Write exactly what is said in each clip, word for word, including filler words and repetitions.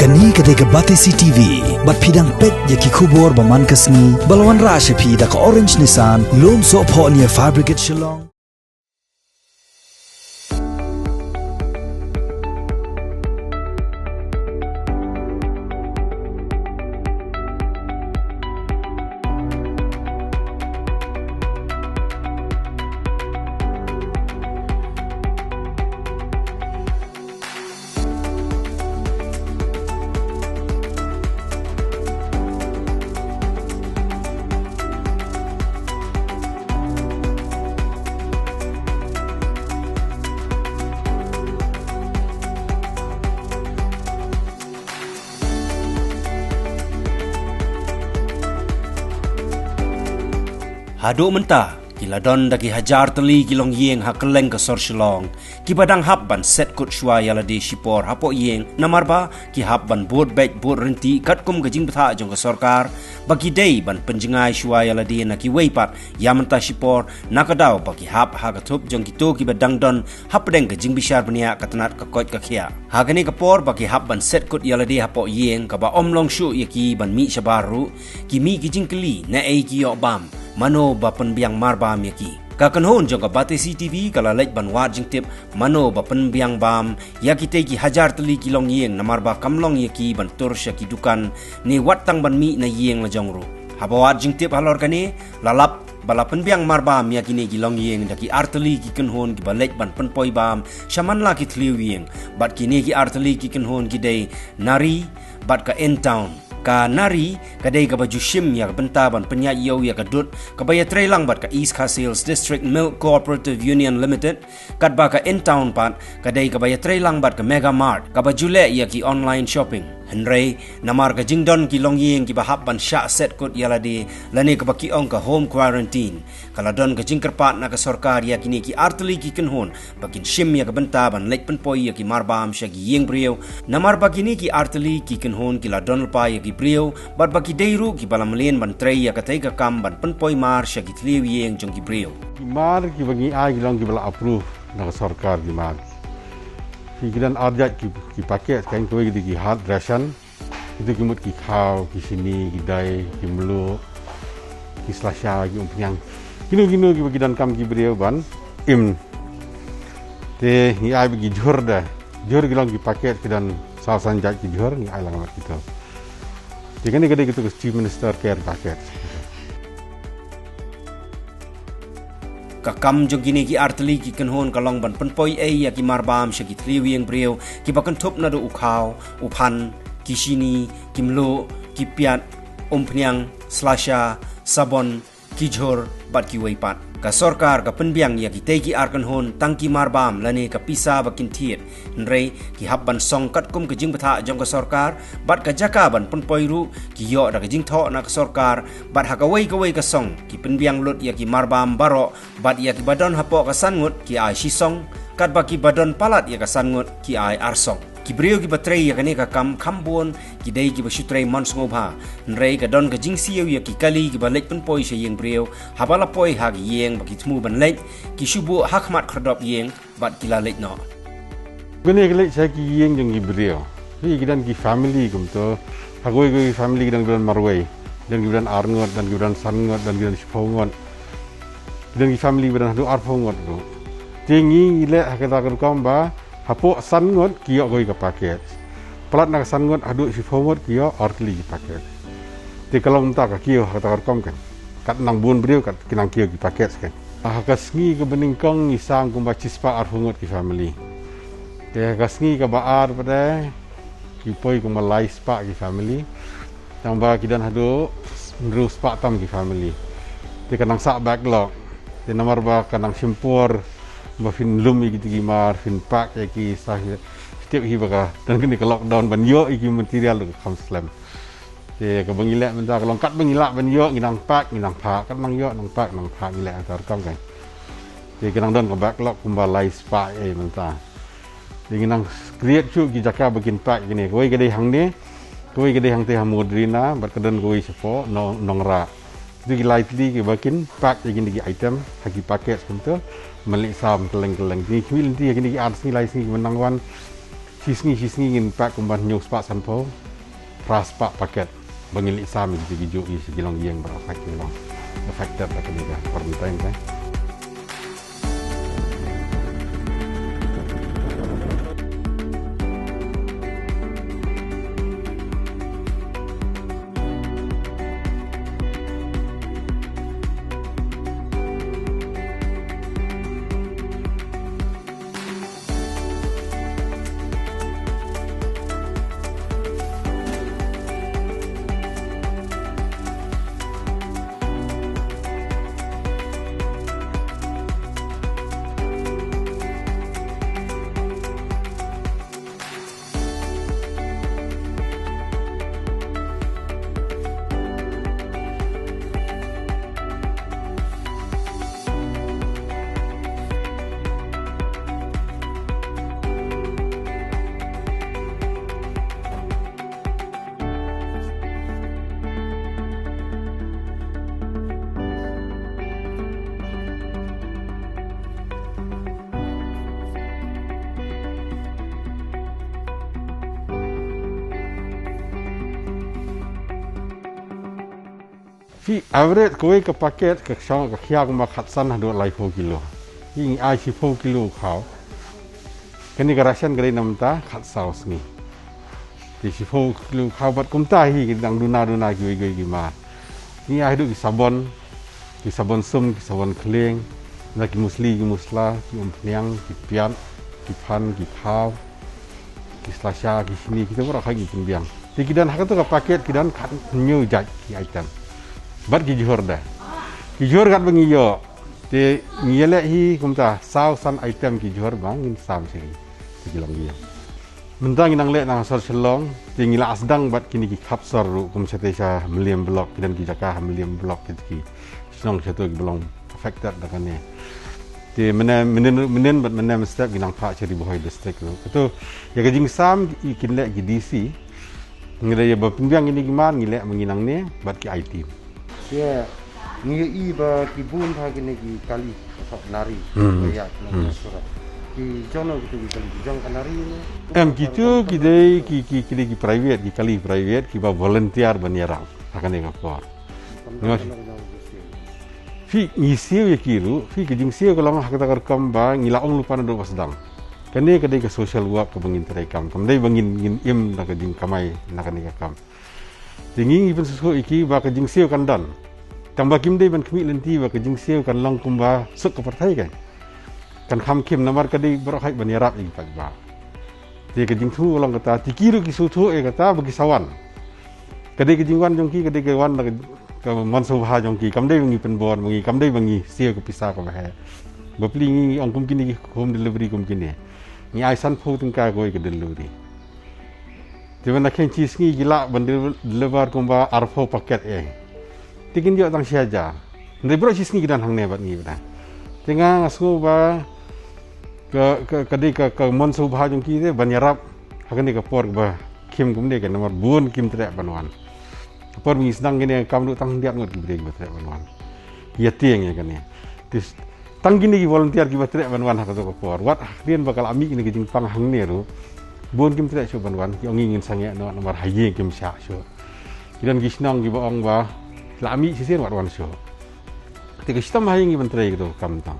Kane ka dei ka Batesi T V, bad phi dang peit ïa ki khubor ba man ka sngi, ba la wanrah sha phi da ka Orange Nissan, Lumsohphoh near Fire Brigade Shillong. Haduh mynta, ki la don da ki hajar tylli ki longïing ha kylleng ka sor Shillong, kiba dang hap ban set kut shuwa ïa lade shipor hapoh ïing, namar ba ki hap ban bud beit bud ryntih katkum ka jingbthah jong ka sorkar, ba ki dei ban pynjngai shuwa ïa lade na kiwei pat, ïa mynta shipor, na ka daw ba ki hap ha ka thup jong kito kiba dang don hapdeng ka jingbishar bniah ka tnat ka koit ka khiah. Ha kane ka por ba ki hap ban set kut ïa lade hapoh ïing, kaba ym long shuh ïa ki ban mih shabar ruh, ki mih ki jingkylli, naei ki ïoh bam, mano ba pynbiang marbam ïa ki. Ka kynhun jong ka Batesi T V ka la leit ban wad jingtip, mano ba pynbiang bam ïa kitei ki hajar tylli ki longïing, namar ba kam long ïa ki ban tur sha ki dukan, ne wat tang ban mih na ïing la jong ruh. Haba wad jingtip halor kane, la lap ba la pynbiang marbam ïa kine ki longïing da ki artylli ki kynhun kiba leit ban pynpoi bam sha man la ki thliew ïing, bad kine ki artylli ki kynhun ki dei Nari bad ka N-Town. Ka Nari ka dei kaba ju shim ïa ka bynta ban pynïaid ïew ïa ka dud, kaba ïatreilang bad ka East Khasi Hills District Milk Cooperative Union Limited, katba ka N-Town pat ka dei kaba ïatreilang bad ka Mega Mart, kaba ju leh ïa ki online shopping. Hynrei, namar ka jingdon ki longïing kiba hap ban shah set kut ïa lade, lane kaba ki ong ka home quarantine, ka la don ka jingkyrpad na ka sorkar ïa kine ki artylli ki kynhun, ba kin shim ïa ka bynta ban leit pynpoi ïa ki marbam sha ki ïing briew, namar ba kine ki artylli ki kynhun ki la don lypa ïa ki briew, bad ba ki dei ruh kiba la mlien ban trei ïa katei ka kam ban pynpoi mar sha ki thliew ïing jong ki briew. Ki mar kiba ngi ai ki long kiba la approve na ka sorkar ki mar. Ki, ki don ar jait ki, ki packet, kan, kawei ki dei ki hard ration. Kito ki mut ki khaw, ki shini, ki dai, ki mluh, ki slasha, ki umphniang. Kino kino kiba ki donkam ki briew ban im. Te ngi ai bad ki jhur de. Jhur ki long ki packet, ki don saw san jait ki jhur, ngi ai lang bad kito. Te kane ka dei kito ka Chief Minister Care Packet. Ka kam jong kine ki artylli ki kynhun ka long ban pynpoi ei ïa ki marbam sha ki thliew ïing briew, kiba kynthup naduh u khaw, u phan, ki shini, ki mluh, ki piat, umphniang, slasha, sabon, ki jhur, bad kiwei pat. Ka sorkar ka pynbiang ïa kitei ki ar kynhun tang ki marbam lane ka pisa ba kin thied. Hynrei, ki hap ban song katkum ka jingbthah jong ka sorkar, bad ka jaka ban pynpoi ruh, ki ïoh da ka jingthoh na ka sorkar, bad ha kawei kawei ka song, ki pynbiang lut ïa ki marbam baroh, bad ïa kiba don hapoh ka san ngut, ki ai shi song, katba kiba don palat ïa ka san ngut, ki ai ar song. Ki briew kiba trei ïa kane ka kam kham bun, ki dei kiba shu trei mon sngewbha. Hynrei ka don ka jingsiew ïa ki kali kiba leit pynpoi sha ïing briew, haba la poi ha ki ïing ba ki thmu ban leit, ki shu buh ha khmat khyrdop ïing, bad ki la leit noh. Kane ka leit sha ki ïing jong ki briew. Phi, ki don ki family kumto. Ha kawei kawei family ki don kiba don marwei. Don kiba don ar ngut, don kiba don san ngut, don kiba don shiphew ngut. Ki don ki family ba don haduh arphew ngut ruh. Te ngi ngi leh ha kata ka rukom ba hapoh san ngut ki ïoh kawei ka paket. Palat na ka san ngut haduh shiphew ngut ki ïoh artylli ki paket. Te ka long mynta ka kiew ha kata ka rukom kan. Kat nang bun briew kat ki nang kiew ki paket kan. Ha ka sngi kaba nyngkong ngi sam kumba shispah arphew ngut ki family. Te ha ka sngi kaba ar pat de ki poi kumba lai spah ki family. Tang ba ki don haduh hynriew spah tam ki family. Te ka nang sah backlog. Te namar ba ka nang shim por ba phin lum ïa kito ki mar, phin pack ïa ki, sa hi, step hi ba ka don kane ka lockdown ban ïoh ïa ki material ruh ka kham slem. Te kaba ngi leh mynta ka long katba ngi lah ban ïoh ngi nang pack, ngi nang phah, katba nang ïoh nang pack, nang phah, ngi leh ha ka rukom kan. Te ka nang don ka backlog kumba lai spah ïa mynta. Te ngi nang create shuh ki jaka ba kin pack kine. Kawei ka dei hangne, kawei ka dei hangtei ha Modrina, bad ka don kawei shapoh Nong, Nongrah. Kito ki lai tylli kiba kin pack ïa kine ki item ha ki packet kumto. Ban leit sam kylleng kylleng. Te ngi khmih lynti ha kine ki ar sngi lai sngi kiba nang wan. Shi sngi shi sngi ngin pack kumba hynñiew spah sanphew, phra spah packet ba ngin leit sam ïa kito ki juh ïa ki longïing baroh ki long affected da kane ka quarantine te. Phi average kawei ka packet ka shong ka khia kumba khatsan haduh laiphew kilo. Phi ngi ai shiphew kilo u khaw. Kane ka ration ka dei na mynta khatsaw sngi. Te shiphew kilo u khaw bad kumta hi ki dang duna duna kiwei kiwei ki mar. Ngi ai haduh ki sabon, ki sabon sum, ki sabon khlieng, na ki musli, ki musla, ki umphniang, ki piat, ki phan, ki khaw, ki slasha, ki shini, kito baroh hi ngi pynbiang. Te ki don ha kato ka packet ki don khathynñiew jait ki item. Bad ki jhur de. Ki jhur katba ngi ïoh. Te ngi ïaleh hi kumta saw san item ki jhur ba ngin sam sha ki. Te ki long ki ïa. Mynta ngi nang leh na sor Shillong, te ngi la sdang bad kine ki khap sor ruh kum shatei sha Mylliem block, ki don ki jaka ha Mylliem block ki, ki shnong shato kiba long affected da kane. Te mynne mynhynnin mynhynnin bad mynne mynstep ngi nang phah sha Ri Bhoi district ruh. Kato ïa ka jingsam kin leh ki D C. Ngi da ïa ba pynbiang kine ki mar ngi leh ma ngi nangne bad ki I T. Ïa, ngi ïohi ba ki bun bha kine ki kali, ka nari, hmm, ba ïa kine, hmm, ka sura. Ki jong no kito ki kali, ki jong ka nari ne? Em, kito ki dei ki, ki, ki dei ki private, ki kali private, kiba volunteer ban ïarap ha kane ka por. Phi ngi siew ïa ki ruh, phi ka jingsiew ka long ha kata ka rukom ba ngi la ong lypa naduh ba sdang. Kane ka dei ka social work kaba ngin trei kam, kam dei ba ngin, ngin im na ka jingkamai na kane ka kam. Te ngi ngi pynsngewthuh ïa ki ba ka jingsiew kan don. Tang ba kim dei ban khmih lynti ba ka jingsiew kan long kumba suk ka pyrthei kan. Kan kham khim namar ka dei baroh hi ban ïarap ïa ki paidbah. Te ka jingthoh long kata, te ki ruh ki sngewthuh ïa kata ba ki sa wan. Ka dei ka jingwan jong ki, ka dei ka wan na ka, ka mon sngewbha jong ki, kam dei ba ngi pynbor ma ngi, kam dei ba ngi siew ka pisa kaba heh. Bapli ngi ong kum kine ki home delivery kum kine. Ngi ai sanphew tyngka kawei ka delivery. Te ban da kheiñ shi sngi ki lah ban del-, deliver kumba arphew packet eh. Te kin ïoh tang shi hajar. Hynrei baroh shi sngi ki don hangne bad ngi bad. Te nga nga sngew ba ka, ka, ka dei ka, ka mon sngewbha jong ki te ban ïarap ha kane ka por ba khim kumne ka namar bun kim treh ban wan. Ka por ba ngi sdang kane ka kam ruh tang hynriat ngut ki briew kiba treh ban wan. Ïa tieng ïa kane. Te tang kine ki volunteer kiba treh ban wan ha kato ka por. Wat hadien ba ka la mih kine ki jingpang hangne ruh. Bun kim treh shuh ban wan, ki ong ngi ngin sangeh noh namar ha ïing kim shah shuh. Ki don ki shnong kiba ong ba la mih shisien wat wan shuh. Te ka shitom ha ïing ngi ban trei kato ka kam tang.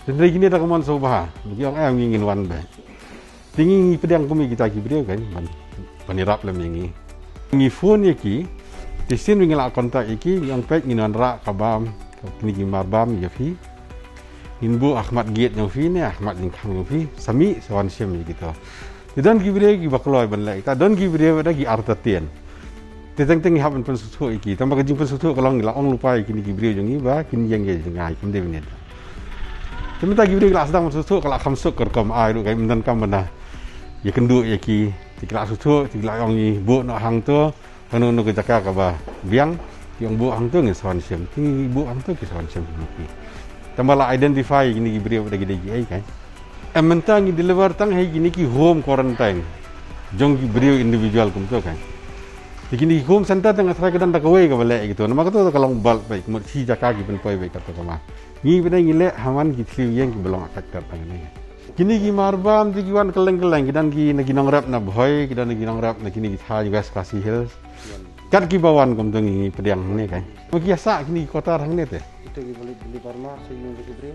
Te trei kine da ka mon sngewbha. Ki ong em ngi ngin wan beit. Te ngi ngi pdiang kum ïa kita ki briew kan ban, ban ïarap lem ïa ngi. Ngi phone ïa ki, te shisien ngi la contact ïa ki, ngi ong peit ngin wanrah ka bam, kine ki mar bam ïa phi. Ngin buh ha khmat gate jong phi ne ha khmat jingkhang jong phi, sa mih sa wan shim ïa kito. Te don ki briew kiba kloi ban leh kita, don ki briew da ki artatien. Te teng teng ngi hap ban pynsngewthuh ïa ki. Tang ba ka jingpynsngewthuh ka long ngi la ong lypa ïa kine ki briew jong ngi ba kin ïeng ïa jngai kim dei mynnin. Te mynta ki briew ki la sdang pynsngewthuh ka la kham suk ka rukom ai ruh ka ym donkam ban da ïakynduh ïa ki. Te ki la sngewthuh, te ki la ong ngi buh noh hangto. Kano kano ka jaka kaba biang, ki ong buh hangto ngin sa wan shim. Te ngi buh hangto ki sa wan shim ki. Tang ba la identify ïa kine ki briew da ki dei kiei kan. Em mynta ngi deliver tang ha kine ki home quarantine jong ki briew individual kumto kan. Te kine ki home center tang nga tharai ka don da kawei kaba leh ïa kito. Namar kato ka long bulk beit, ka mut shi jaka ki pynpoi beit kato ka mar. Ngi beit ngi leh ha man ki thliew ïing kiba long affected tang ne. Kine ki marbam te ki wan kylleng kylleng, ki don ki na ki nongrep na Bhoi, ki don ki nongrep na kine ki thaiñ West Khasi Hills. Kat kiba wan kumta ngi pdiang hangne kai. Ma ki ïa sah kine ki quarter hangne te. Kita ki balik beli parma sa yung beli beri.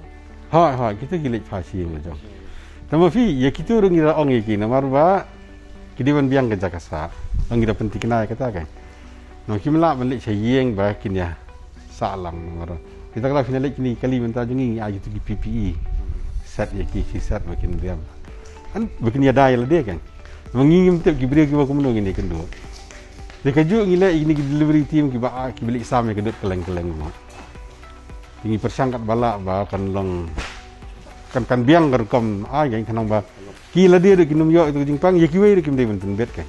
Hoi hoi, kita ki leit pha shi ïing la jong. Tang ma phi ïa kito ruh ngi la ong ïa ki namar ba ki dei ban biang ka jaka sah. Ngi da pynthikna ïa kata kai. Nong kim lah ban leit sha ïing ba kin ïa sah lang namar. Kita ka la phi na leit kine ki kali mynta jong ngi, ngi ai kito ki P P E set ïa ki, ki set ba kin biang. An ba kin ïa dai lade kan. Ma ngi ngim tip ki briew kiba kumno ngin ïa kynduh. Dei kajuh ngi leh ïa kine ki delivery team kiba, ah, kiba leit sam ïa ka dud kylleng kylleng mo. Ngi pyrshang katba lah ba kan long, kan, kan biang ka rukom ai kan, khnang ba ki lade ruh kin ym ïoh ïa ka jingpang, ïa kiwei ruh kim dei ban pynbit kan.